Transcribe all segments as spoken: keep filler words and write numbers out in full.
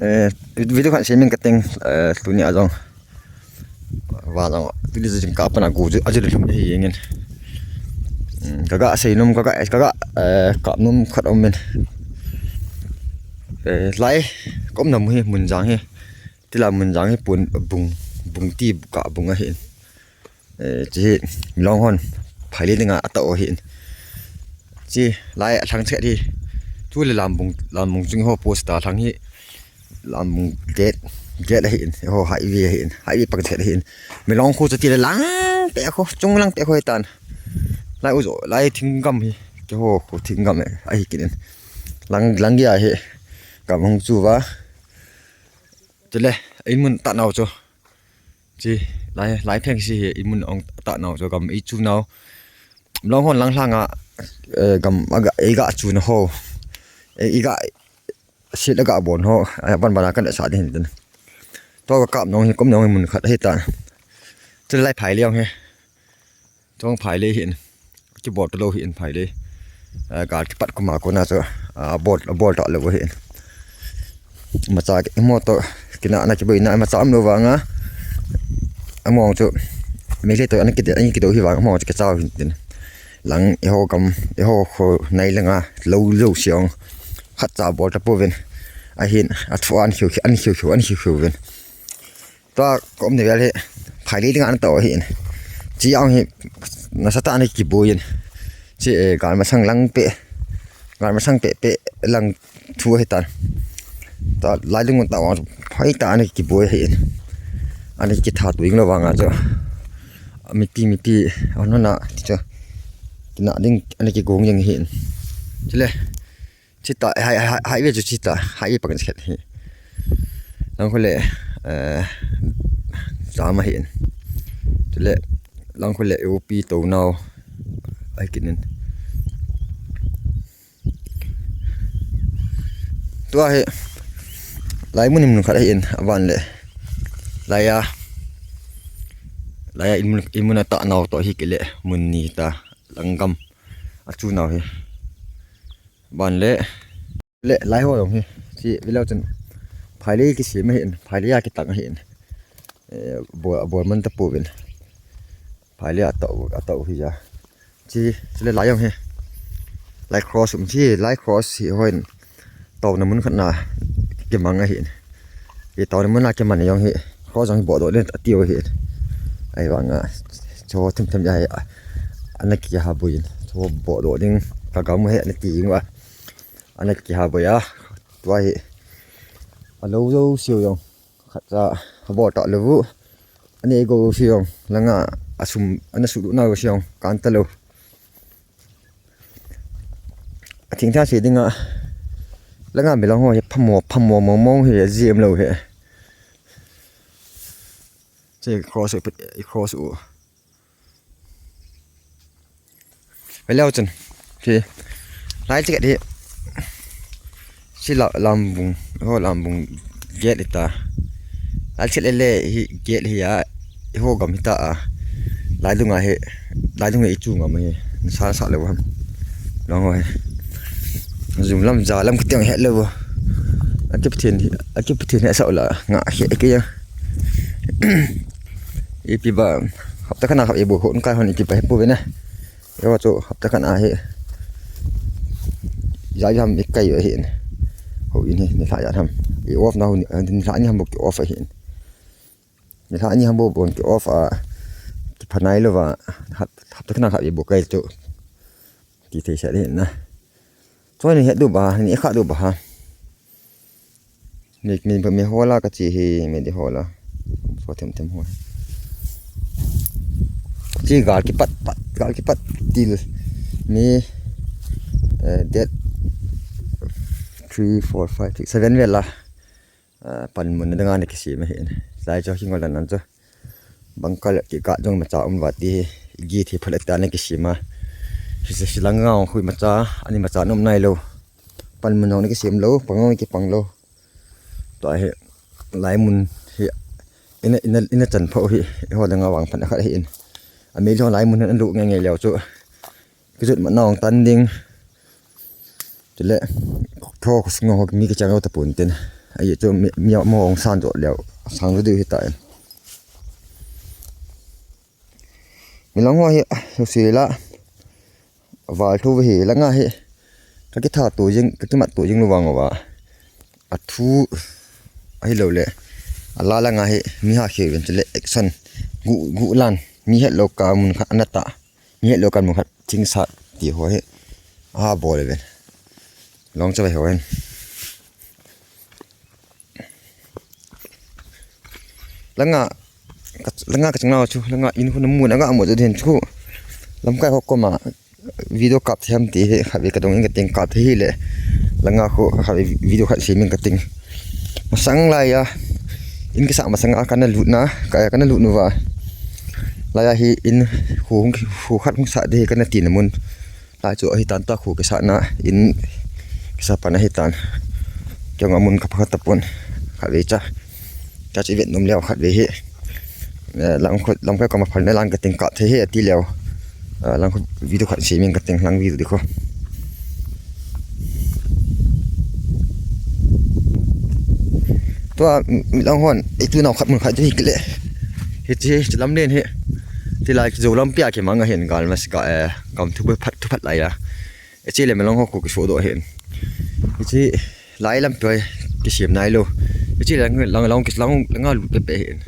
Eh, video khat sem ing kating, eh, tuni a jong. Vang jong, tuni jing kap pana gu, ajil lum hi jeng in. Hmm, kaga sei nom, kaga, kaga, eh, kap nom khat um in. Eh, lai, ka umna mun hi, mun jang hi. Tila mun jang hi pon bung, bung ti ka bung ahi in. Eh, chi hi long hon, phailei dinga atah u ahi in. Chi lai a thlang chet hi. Tule lambung, lambung chung ho post a thlang hi. Lambung gate, gate ahi in. Ho highway ahi in. Highway pang chet ahi in. Milong khu chu tile lang pe khu, chung lang pe khu tan. Lai u jo, lai thinggam hi. Keiho khu thinggam ahi kit in. Lang, lang gei ahi. Gam hung chu va. Chule, in mun tah nau chu. Chi, lai, lai pheng si hi, in mun ong tah nau chu gam i chu nau. Long hon lang lhang a, eh, gam aga, i ga chu na ho. Eh, i ga, sit aga bon ho. Eh, ban ban a kan sa din tin. To ka kap nong hi, kom nong hi mun khat hi ta. Chule lai phailei ong hi. Chong phailei hin. Kibol talou hin phailei. Ah, gal kipat kuma kona chu, ah, bol, bol talou hin. Macha ki, mo to, kina na kiboi na, macha umlou vanga. Among chu, Meitei to, ana kide, ana kido hi vang, among chu kichao hin tin. Lang, eiho gam, eiho kho, nai langa, lou, lou siong. Khat cha bol tapouvin. Ahin, athu an khiu, an khiu, an khiu, an khiu vin. Tua ka um ni vel hi, phailei dinga ana tah u ahi in. Chi ang hi, nasatah a ana kiboi in. Chi, eh, gal masang lang pe, gal masang pe, pe lang thu ahi tan. Tua lai lung tah u ang chu, phaitah a ana kiboi ahi in. Ana kitha tu ing lou vanga chu. Mipi, mipi, ano na, ti chu. Kina ding, ana kigong jeng ahi in. Chule, Chita, hai, hai, hai, ve chu chita, hai ve pang chet hi. Lang khole, eh, jam ahi in. Chule, lang khole, U P to nau, ahi kit in. Tua hi, lai mun in mun khat ahi in, aban le. Lai a, lai a in mun, in mun atah nau to hi kile, mun ni ta, lang gam, achu nau hi. Ban le, le, lai ho jong hi. Chi, velo chun. Phailei kisem ahi in, phailei a kitang ahi in. Eh, bol, bol man tapouvin. Phailei atah u, atah u hi ja. Chi, chule lai jong hi. Lai cross um chi, lai cross hi hoi in. Tona mun khat na kimang ahi in. Hi tona mun na kimang jong hi. Cross jong hi bohdoh le ati u ahi in. Ahivanga. Cho them them ja hi. Ana kiha boi in. Cho bohdoh ding. Ka gam hi ana ti ing va. Ana kiha boi a, tua hi. Alou jou siu jong. Khat cha, abol talou vu. Ani go siu jong. Langa, asum, ana sulu na siu jong. Kan talou. Athing tha si dinga. Langa milong ho hi phamo, phamo mong mong hi, jiem lou hi. Che cross u, cross u. Veleu chun. Hi. Lai chet hi. Si la, lambung. Ho lambung gate ita. Lai chet le le hi gate hi a. Ho gam hita a. Lai dunga hi. Lai dunga i chu ngam hi. Sa sa le ham. Long ho hi. Zum lam ja lam kitiang he le bo. Akipthin, akipthin he sa la. Nga he ke ya. Ipi ba, hapta khat a kap ibu hon kai hon ipi ba hepu vena. Ewa chu hapta khat a hi. Jai jam ikai ve hin. Ho in hi, ni lha jat ham. I off na ho ni, ni lha ni ham bo ki off hin. Ni lha ni ham bo bon ki off a. Ki phanai lo va, hap-, hapta khat a kap ibu kai chu. Ti thei sa hin na. Choi ni het du ba, ni kha du ba ha. Mi, mi, mi hola ka chi hi, mi di hola. So them them ho. Chi gal kipat, pat, gal kipat til. Mi, eh, det three, four, five, six, seven vel la. Ah, panmun na dang ana kisem ahi. Lai chu hi ngol nan chu. Bangkal ki ka jong macha um va ti hi. Gi thi phalet ta ana kisem a. Hi se silang nga ong khui macha, ani macha nom nai lo. Panmun jong ana kisem lo, pang jong ana kipang lo. Tua hi, lai mun hi, ina, ina, ina chan pho hi, ho dang a vang phan khat hi in. Ami lo lai mun hin an lu nge nge leo chu. Kijut ma naong tan ding. Chule, tho ko sunga ho mi kichang lo ta pun tin. Ahi chu mi, mi mo ong san jo leo, sang jo diu hita. Milong ho hi, so si la, val thu hi, langa hi, ka kitha tu jing, ka kimat tu jing lu vang va. A thu, ahi lo le, a la langa hi, mi ha khi ven chu le, action, gu, gu lan, mi het lo ka mun kha, anata. Mi het lo kan mun khat thing sat ti ho hi. A bol ven. Long cha vai ho hen. Langa, ka, langa ka chang nau chu, langa in hun mun anga mo den chu. Lamkai ho koma video kap thiam ti hi, khavi ka dong in ka ting kap hi le. Langa ho khavi video khat si min ka ting. Masang lai ya. In kisa masang a kana lut na, ka kana lut nu va. Lai ya hi in hu hung hu khat hung sa de kana ti na mun. Lai chu ahi tan ta khu kisa na in kisa pa na hi tan. Kya nga mun ka pa khat ta pon. Khat ve cha. Cha chi vet num leo khat ve hi. Eh, lang khu, lang khu ka ma phal na lang ka ting kap the hi ati leo. Eh, lang khu video khat si min ka ting lang video di khu. Tua, mi lang hon, itu nau khat mun khat chu hi kile. Hi chi, chi lam len hi. Ti lai ki zo lam pia ki mang a hin gal mas ga, eh, gam thu phat, thu phat lai ya. Hiche le Milong ho khu kiso doh ahin. Hiche lai lampi kisem nai lou. Hiche lang, lang, lang, lang, langa lut pepe ahin.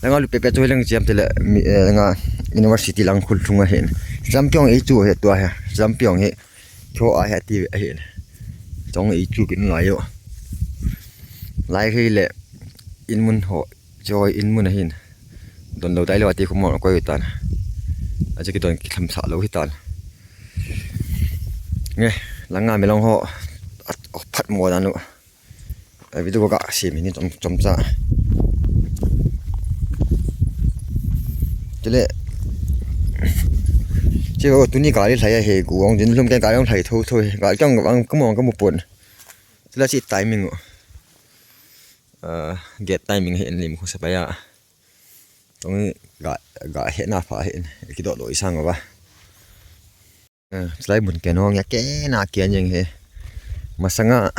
Langa lut pepe chu lang chiam tile, mi, eh, langa university lang khul thung ahin. Lampi ong ei chu he tua he. Lampi ong he. Cho a he ti ahin. Chong ei chu kin lai yo. Lai hi le in mun ho. Choi in mun ahin. Don lou tai lou ati khu mo koi tan. Ache kidon kitham sa lou hi tan. Nge, langa Milong ho. At, oh, phat mo dan lou. A video ka si mi ni chom, chom cha. Chule. Che o tuni gari lhai a he gu ong jin lum ke gari ong lhai tho tho he. Ga kyang ang ka mo ka mu pon. Chule si timing o. Ah, get timing he lim khu sa pa ya. Tong ga, ga he na pha he, ki do lo i sang va. Eh, chulai mun ken hong ya ke na ken jeng he. Masanga.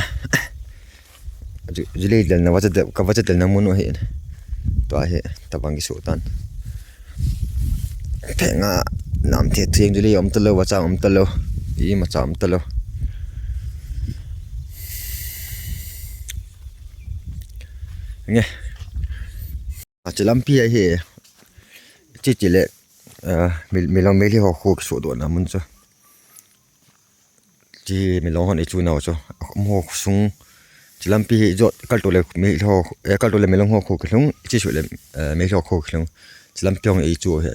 Ju, julei del na vacha del, ka vacha del na mun he. Tua he, tabang ki su tan. Phenga nam the theng julei om ta lou, vacha om ta lou. I macha om ta lou. Nge. Ache lampi ahi. Chi chi le, ah, Mil-, Milong Meitei ho khu kiso doh na mun chu. Chi Milong hon i chu nau chu. Akhum ho sung. Chi lampi hi jot kal to le Meitei ho, eh, kal to le Milong ho khu kilhung. Chi su le, eh, Meitei ho khu kilhung. Chi lampi hong i chu he.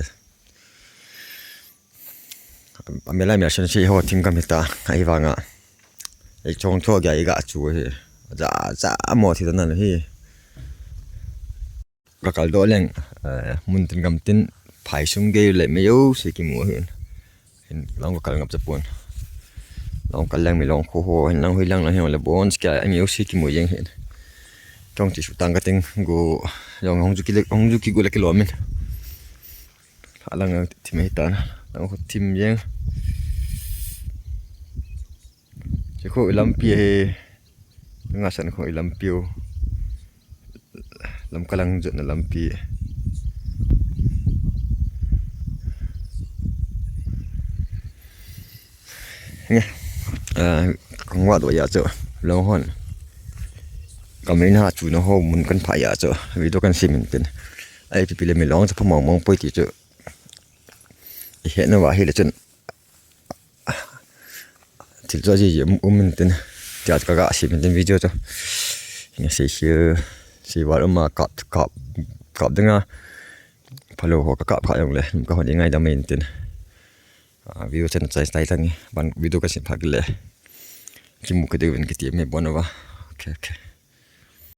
A mi lai mi a sen si ho thing kam hita, ahi vanga. Ei chong cho gya i ga chu hi. Ja, ja mo thi dan hi. Ga kal do leng, eh, mun tin gam tin phai sung ge le me yo si ki mu hin. Hin long ga kal ngap cha pon. Long kal leng Milong khu ho, hin lang hui lang lang hin le bon ski a mi yo si ki mu yeng hin. Chong chi su tang ka ting gu, long hong ju ki le, hong ju ki gu le ki lo min. Alang thim hi tan, lang khu thim jeng. Che khu i lampi hi, nga san khu i lampi u. Lam ka lang jot na lampi. Nge, ah, kong wa do ya chu, long hon. Ka min ha chu na ho mun kan pha ya chu, video kan si min tin. Ai pi pi le Milong cha pha mong mong poi ti chu. I he na va hi le chun. Thil chu ji um, um min tin. Tia ka ga si min tin video chu. Nge sei hi, sei wa um a kap, kap, kap dinga. Phalo ho ka kap kha jong le, ka hon i ngai da min tin. Ah, video chen chai chai tang ban video ka sim phak le. Ki mu ka de ven ki ti me bon va. Okay, okay.